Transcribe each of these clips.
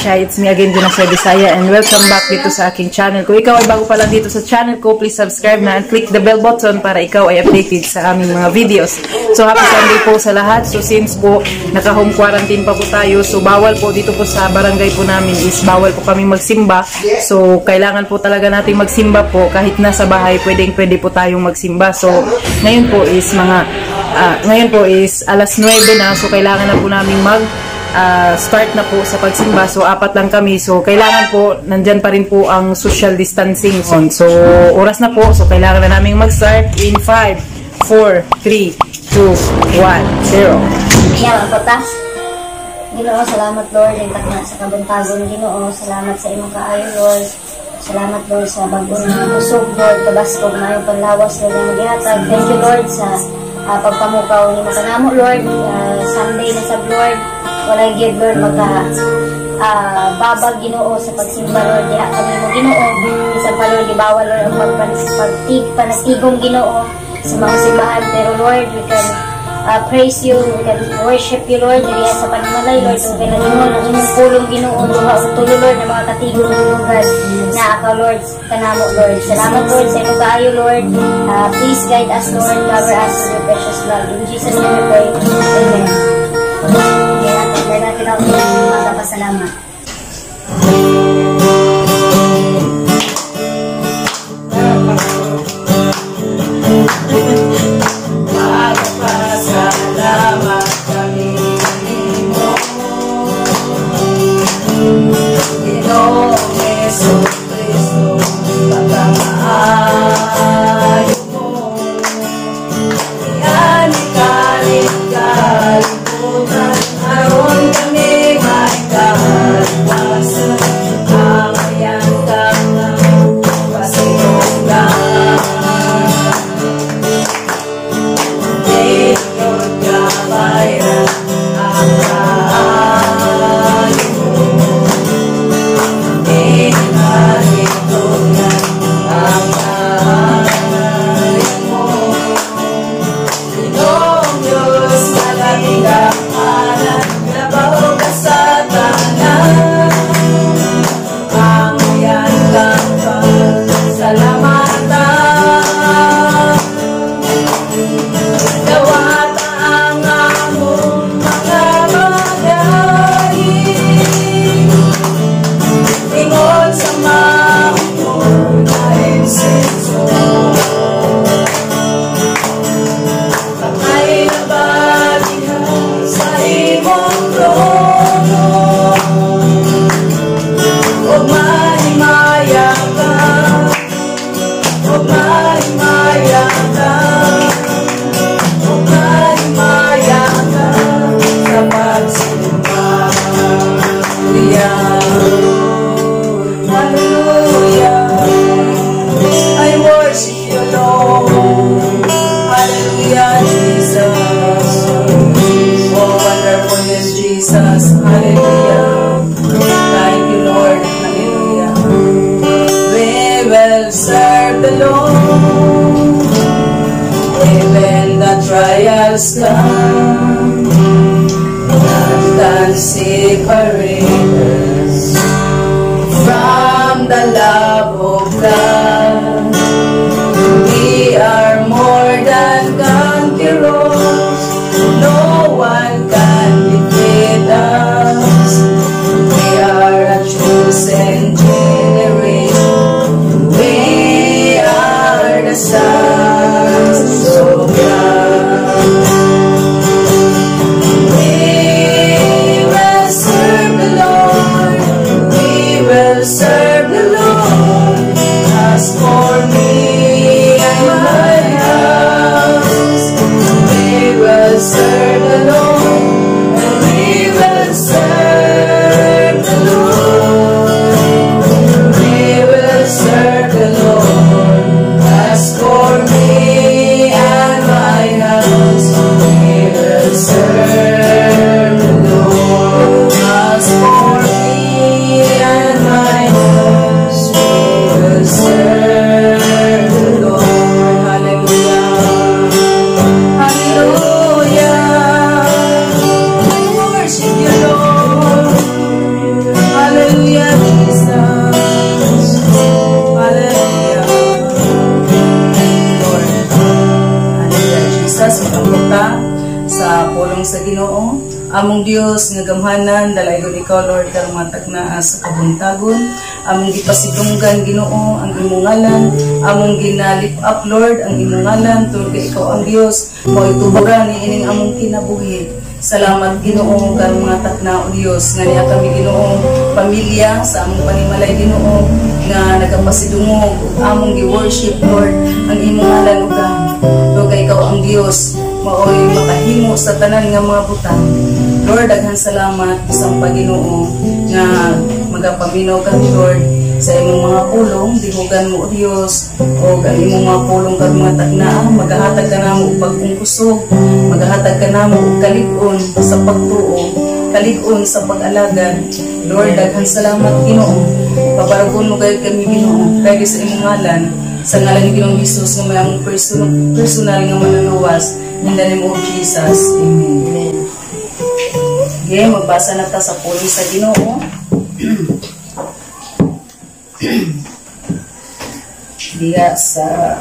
Shy. It's me again, Junasya Bisaya, and welcome back dito sa aking channel. Kung ikaw ay bago pa lang dito sa channel ko, please subscribe na and click the bell button para ikaw ay updated sa aming mga videos. So, happy Sunday po sa lahat. So, since po naka-home quarantine pa po tayo, so bawal po dito po sa barangay po namin is bawal po kami magsimba. So, kailangan po talaga nating magsimba po kahit nasa bahay, pwedeng pwede po tayong magsimba. So, ngayon po is alas 9 na, so kailangan na po namin mag start na po sa pagsimba. So, apat lang kami. So, kailangan po, nandyan pa rin po ang social distancing. So, oras na po. So, kailangan na namin mag-start in 5, 4, 3, 2, 1, 0. Yan, ang ta. Ginoo, salamat, Lord. Ang takna sa kabuntagon, Ginoo. Salamat sa imong kaayo, Lord. Salamat, Lord, sa bag-ong kusog, Lord. Kabaskog, maayong panlawas, Lord, na magihatag. Thank you, Lord, sa pagpamukaw nimo kanamo, Lord. Sunday na sab, Lord. Walay gyud, Lord, maka babag, Ginoo, sa pagsimba, Lord, diha kanimo, Ginoo. Bisan pa, Lord, gibawal, Lord, ang panagtigom, Ginoo, sa mga simbahan, pero Lord, we can praise you, we can worship you, Lord, diriya sa panimalay, Lord, ug kinalingon ang imong pulong, Ginoo, duha og tulo, Lord, na mga katigom ng God na ka, Lord, kanamo, Lord. Salamat, Lord, sa imong kaayo, Lord. Please guide us, Lord, cover us with your precious blood. In Jesus' name we pray. Amen. Kaya natin ako magpasalamat. Magpasalamat kami nimo, Ginoong Hesus Kristo, pagkamaayo mo. Iani kalibutan, aron kami maikaligtasan. Angayan kang pasinunggan. Lingkod kabayran ang kaayo mo. Inahitunan ang kaayo mo. Ginoong Diyos, nagatingahanan, labaw ka sa tanan. Angayan kang pasalamatan. Dawata ang among mga magaling ingon sa maong na insenso. Patay na ba diha sa imong trono ug mahimaya ka, ug mahimaya ka, ug mahimaya ka sa pagsimba. Hallelujah. Hallelujah. I worship you, Lord. Hallelujah, Jesus. Oh, wonderful is Jesus. Hallelujah. Thank you, Lord. Hallelujah. We will serve the Lord even the trials come. None can separate us from the love of God. We are more than conquerors. No one can defeat us. We are a chosen generation. We are the sons of God. We will serve the Lord. Jesus, magampo sa pulong sa Ginoo. Among Dios nga gamhanan, dalaygon ikaw, Lord, karong mga tagnaa sa kabuntagon. Among gipasidunggan, Ginoo, ang imong ngalan. Among gina-lift up, Lord, ang imong ngalan tungod kay ikaw ang Dios, mao'y tuburan ni ining among kinabuhi. Salamat, Ginoo, karong mga takna, o Dios, nga niya kami, Ginoo, pamilya sa among panimalay, Ginoo, nga nagapasidungog ug among gi-worship, Lord, ang imong ngalan ugan. Tungod kay ikaw ang Dios, maoy makahimo sa tanan nga mga butang. Lord, daghan salamat bisan pa, Ginoo, nga magapaminaw kami, Lord, sa imong mga pulong. Dihugan mo, O Dios, og ang imong mga pulong karong mga tagnaa, magahatag ka namo og bag-ong kusog, magahatag ka namo og kalig-on sa pagtuo, kalig-on sa pag-alagad. Lord, daghan salamat, Ginoo. Pabarugon mo gayud kami, Ginoo, kay sa imong ngalan, sa ngalan ni Ginoong Hesus nga may among personal nga manluluwas. In the name of Jesus. Amen. Amen. Okay, magbasa na ta sa pulong sa Ginoo. Diya sa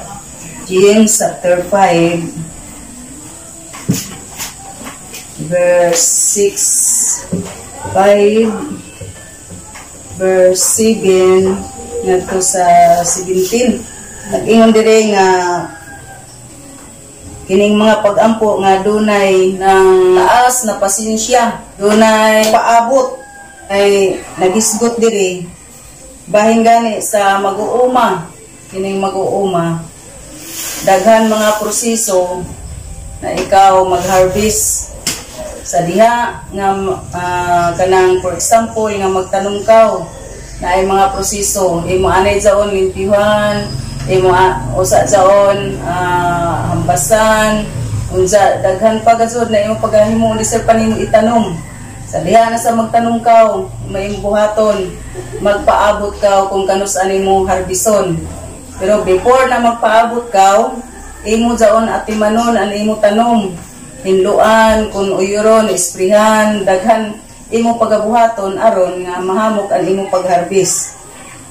James chapter 5 verse 6, 5 verse 7 ngadto sa 17. Nag-ingon dire nga kining mga pag-ampo nga dunay ng taas na pasensya, dunay paabot, ay nagisgot diri bahin gani sa mag-uuma. Kining mag-uuma, daghan mga proseso na ikaw mag-harvest sa diha nga kanang, for example, nga magtanom ka, na ay mga proseso imo anay jaon limpyuhan imo, usa jaon hambasan, unsa daghan pa gazod na imo pagahimo lisod pa nimo itanom. Sa diha na sa magtanom ka, may imong buhaton, magpaabot ka kung kanus ani mo harbison. Pero before na magpaabot ka, imo jaon atimanon ang imo tanom, hinluan, kung uyuron, esprihan, daghan imo pagabuhaton aron nga mahamok ang imo pagharvest.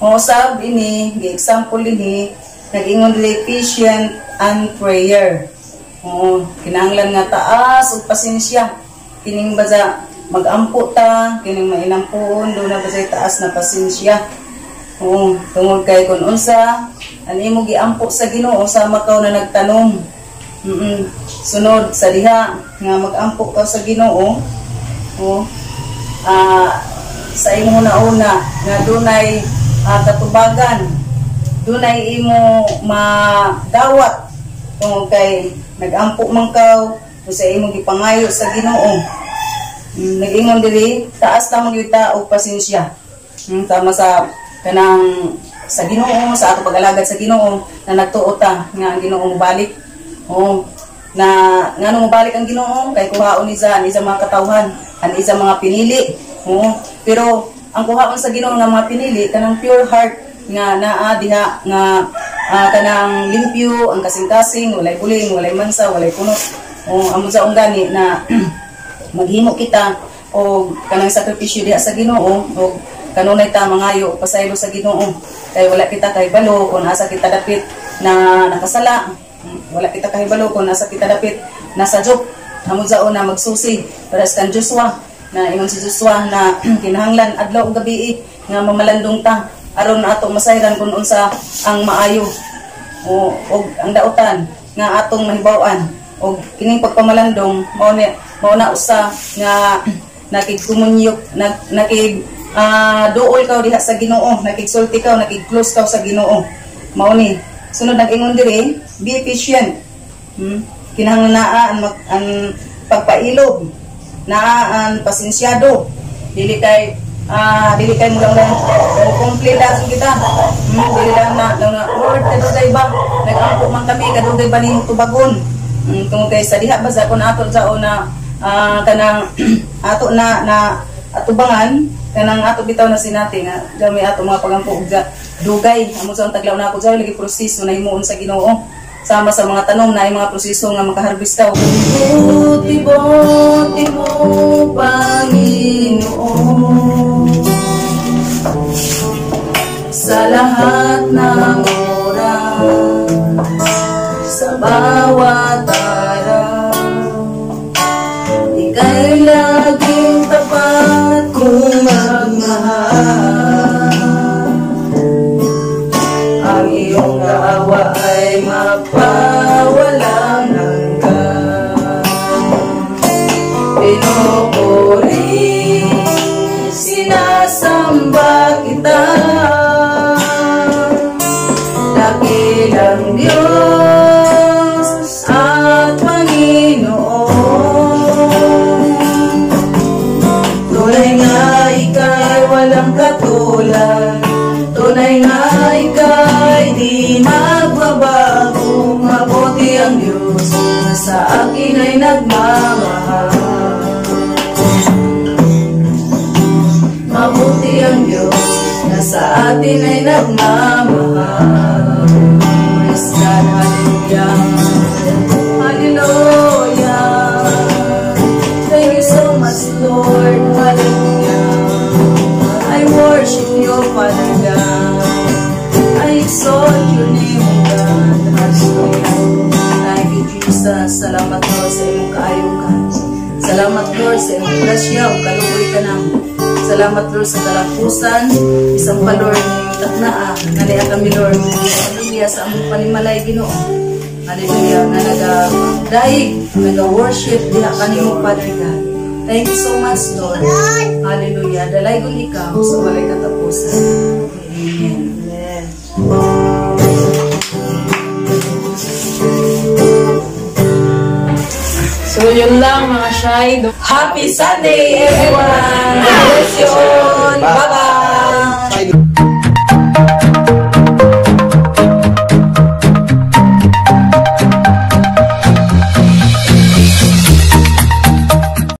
Mo usab ini gi-example dinhi, nag-ingon dili, patient and prayer. Oo, kinahanglan nga taas ug pasensya. Kining baza magampo ta, kining mainampuon, do na ba taas na pasensya. Oo, tungod kay kung unsa ang imo giampo sa Ginoo sama ka na nagtanom. Sunod sa diha nga magampo ka sa Ginoo, oo, sa imong una nga dunay katubagan, dunay imo madawat tungod kay nagampo man kaw kung sa imong gipangayo sa Ginoo. Nag-ingon diri, taas ta gyud ta og pasensya. Tama sa kanang sa Ginoo, sa ato pag-alagad sa Ginoo na nagtuo ta nga ang Ginoo mobalik. Oo, na ngano mobalik ang Ginoo kay kuhaon ni sa ang isa mga katawhan, ang isa mga pinili. Oo, pero ang kuhaon sa Ginoo nga mga pinili kanang pure heart nga naa diha nga kanang limpyo ang kasing-kasing, walay buling, walay mansa, walay kunot. Oo, amo sa gani na maghimo kita og kanang sakripisyo diha sa Ginoo og kanunay ta mangayo og pasaylo sa Ginoo kay wala kita kahibalo kung asa kita dapit na nakasala, wala kita kahibalo kung asa kita dapit nasa joke. Amo jaon na magsusi para sa kan Joshua na ingon si Joshua na kinahanglan adlaw ug gabi nga mamalandong ta aron ato masayran kung unsa ang maayo o og ang dautan nga atong mahibaw-an. Og kining pagpamalandong mao na usa nga nakigkumunyok, nakig duol ka diha sa Ginoo, nakigsulti ka, nakig-close ka sa Ginoo. Mao ni sunod nag-ingon diri, be patient. Kinahanglan naa ang pagpailob, naa ang pasensyado, dili kay mulang lang mo complain dason kita. Dili lang na "Lord, kadugay ba nag-ampo man kami, kadugay ba nimo tubagon?" Tungod kay sa diha ba sa kung ato sa una kanang ato na na atubangan kanang ato bitaw na sinati nga dami ato mga pagampo og dugay. Amo sa taglaw na ako sa lagi proseso na himuon sa Ginoo, sama sa mga tanom na mga proseso nga makaharvest ka. Buti buti mo, Panginoon, sa lahat ng oras, sa bawat araw. ay nagmamahal. Mabuti ang Diyos na sa atin ay nagmamahal. Praise God, hallelujah. Hallelujah. Thank you so much, Lord. Hallelujah. I worship you, Father God. I exalt your name, O God. Hallelujah. Thank you, Jesus. Salamat, Lord, sa imong kaayuhan. Salamat, Lord, sa imong grasya ug kaluoy ka namo. Salamat, Lord, sa kalapusan. Bisan pa, Lord, ngayong taknaa nga niya kami, Lord. Hallelujah, sa among panimalay, Ginoo. Hallelujah, nga naga-daig, naga-worship diha kanimo, Father God. Thank you so much, Lord. Hallelujah. Dalaygon ikaw sa walay katapusan. Amen. Amen. So, yun lang, mga shy. Happy Sunday, everyone! God bless you all! Bye-bye!